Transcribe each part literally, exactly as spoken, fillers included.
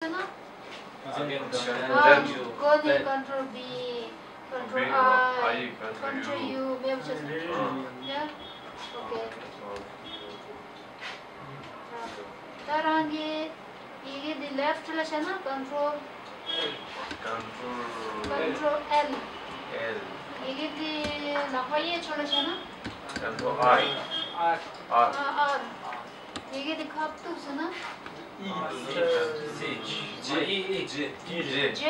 ཟེར་ན། Again, ཨ། Control ནས Control B, Control I, Control U མེད་པ་བྱས་སོང་། ཡ། ཨོ་ཀེ། ད་རང་གི་ཡི་གེ་འདི་left ལ་བྱས་ན་Control, Control L, L. ཡི་གེ་འདི་ལག་པ་གཡས་ཕྱོགས་ལ་བྱས་ན། Control R, R. ཨ། R. ཡི་གེ་འདི་ཁ་གཏུགས་ཟེར་ན། J, J, J. J, J.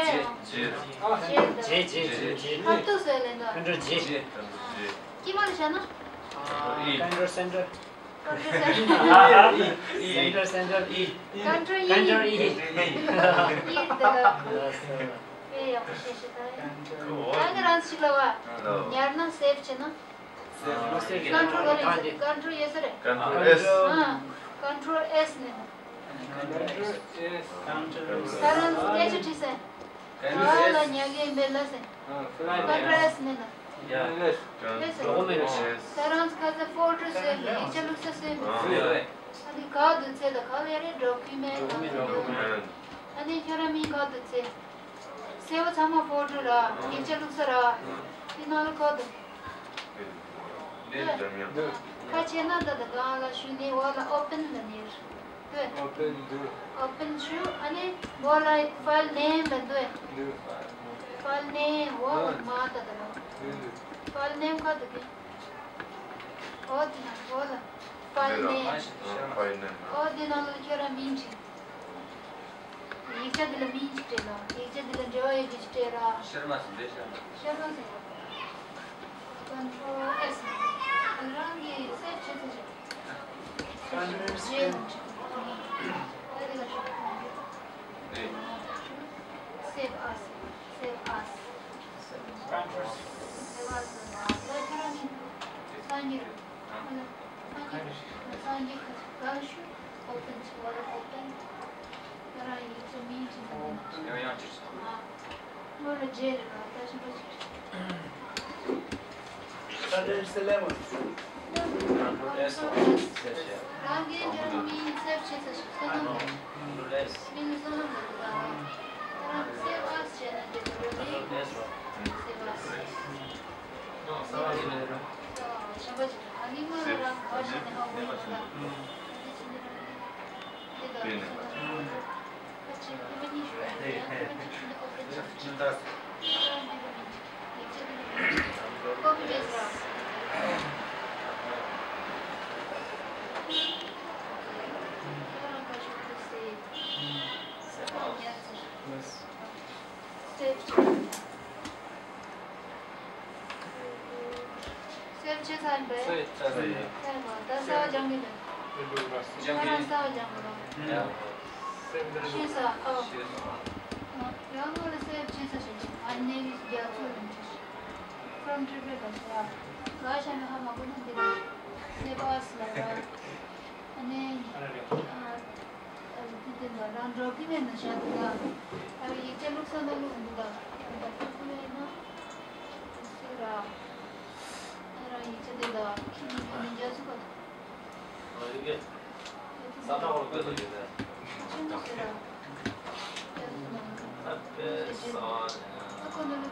ཁ་གཏུགས་ཟེར་ལེན་ད། Control J. དཀྱིལ་མ་ལ་བྱས་ན། Control Center. Control Center. Center, center. Control E. Control E. E དེ་ལ། དཔེ་ཡག་པོ་བཤད་ཤེས་ད་ཡིན། ད་ནི་རང་ཚིག་ལ་བ། ཉར་ན་save བྱེད་ན། Control ག་རེ་ཡོད་ས་རེད། Control ཡོད་ས་རེད། Control S. ཨ། Control S ནས། Control S. ད་རང་སྐད་ཆ་དྲིས་སེ། ཨ་ལ་ཉག་གེ་འབེ་ལ་སེ། Control S ནས་ན། ལེ་སེ། ད་རང་ཁ་ས་ཕོལ་ཌར་བཟོས་མེད། ཡིག་ཆ་བླུགས་ས་བཟོས་མེད། ཨ་ནི་ག་འདུག་ཚེ་ད་ག་ལེ་རེད། Document ཨ་ནི་ཁྱོད་རང་མིང་ག་འདུག་ཚེ། གསལ་བོ་ཚང་མ་ཕོལ་ཌར་ར། ཡིག་ཆ་བླུགས་ས་ར། དེ་ནང་ལ་ག་འདུག་ཁ་ཕྱེ་ན་ད་ད་གང་ལ་ཞུ་ནི་འོག་ལ་Open ལ་ནི། Open འདུག Open ཞུ། ཨ་ནི་འོག་ལ་File Name ལ་འདུག File Name འོག་མ་ད་ད་ལ། འདུག་འདུག File Name ག་འདུག་གི། འོ་དེ་ན་འོག་ལ་File Name། File Name། འོ་དེ་ནང་ལ་ཁྱོད་རང་མིང་བྲིས། ཡིག་ཆ་འདི་ལ་མིང་ཅིག་སྤྲད་ལ། ཡིག་ཆ་འདི་ལ་འབྲེལ་བ་ཡོད་རྒྱུ་ཅིག་སྤྲད་ར། ཤར་མ་ཟིན་པས་ཤར་མ། ཤར་མ་ཟིན། Control S། རང་གི་save བྱེད་ཚུལ་ཅིག Control S། J ལ་འགྲིག་ད་འདི་ལ་ཤོག Save as. Save as. Save as ལ་ད་ཁྱོད་རང་གི་སང་ཉིན། སང་ཉིན་ག་ལ་ཞུ། Open ཆུ་བ་ལ་Open། ང་རང་ཡིག་ཆ་མིང་ཅིག་འདི་ན། ཡང་ཡང་ཅིག་སོང་། ཨ། ངོ་ལ་རྗེས་ལ་ད་ཞིམ་པོ་ཅིག Control S ལ་སེ་ལེ་མོ། རང་གི་འདིར་མིང་སེབ་བྱེད་ས་ཞིག་བསོད་ནམས་རེད། མིང་བསོད་ནམས་རེད་འདུག་ག་ད་རང་སེབ་ཨས་བྱས་ན་འདི་འདྲ་རེད། སེབ་ཨས། ཞིམ་པོ་ཅིག་ཨ་ནི་སྔོན་ལ་རང་ག་བ་བྱས་ནས་ཧ་གོ་མ་སོང་ད། འདི་ཕྱི་འདི་རང་འདི། འདི་དང་བསོད་ནམས་རེད། ཕ་ཕྱི་ཕ་མ་གཉིས་ཤིག་རེད། ཡང་ཕ་མ་གཅིག་ཕྱི་འདི་ཨོ་ཕེན་ཆགས། ཕ་མ་འདི་ཕ་མ་གཅིག་ཡིག་ཆ་འདི་ནི་ཕ་མ་གཅིག་ཀོ་པི་པེ་སི་ར། ཁྱོད་རང་ཁ་ཤོག་ཏུ་སེ། སེ་ཕ་ཉར་ཚར། སེབ་བྱེད། སེབ་བྱེད་ཚར་ཡིན་པས། ཚར་ཡིན། ཚར་ཡིན་པ། ད་གསར་པ་སྦྱང་གི་མེད། ཁྱོད་རང་གསར་པ་སྦྱང་དགོས་རེད། ཤེས་ས། ཨོ། ཡང་སྔོན་ལ་སེབ་བྱེད་ས་ཞིག་ཅིག་ཨ་ནེ་བིས་རྒྱ་མཚོ་ལ་འདྲི་ཞིག From Tripura ལ་ཞིག་ཨ། ག་ཤ་མེ་ཧ་མ་གོ་ན་འདི་ལ་སེབ་ཨས་ལ་ར། ཨ་ནེ། ཨ། ཨ་ལ་དེ་དེ་ལ་རང་འགྲོ་གི་མེད་ན་བཞག་འདུག་ག་ཨ་ལ་ཡིག་ཆ་བླུགས་ས་ན་བླུགས་འདུག་ག་ཨ་ལ་བླུགས་གི་མེད་ན། སུ་ར། ཨ་རང་ཡིག་ཆ་དེ་ལ་ཁྱི་མི་ཁྱི་མི་རྒྱ་སུ་ག་ཨ་ཡོད་གི། ས་ཐག་ཧོར་བོད་དུ་ཡོད་དེ། ཆེན་པོ་ཟེར་ར། རྒྱ་སུ་ན། ཨ་པེ་ས་ཨ་ཁོ་ན་ལ་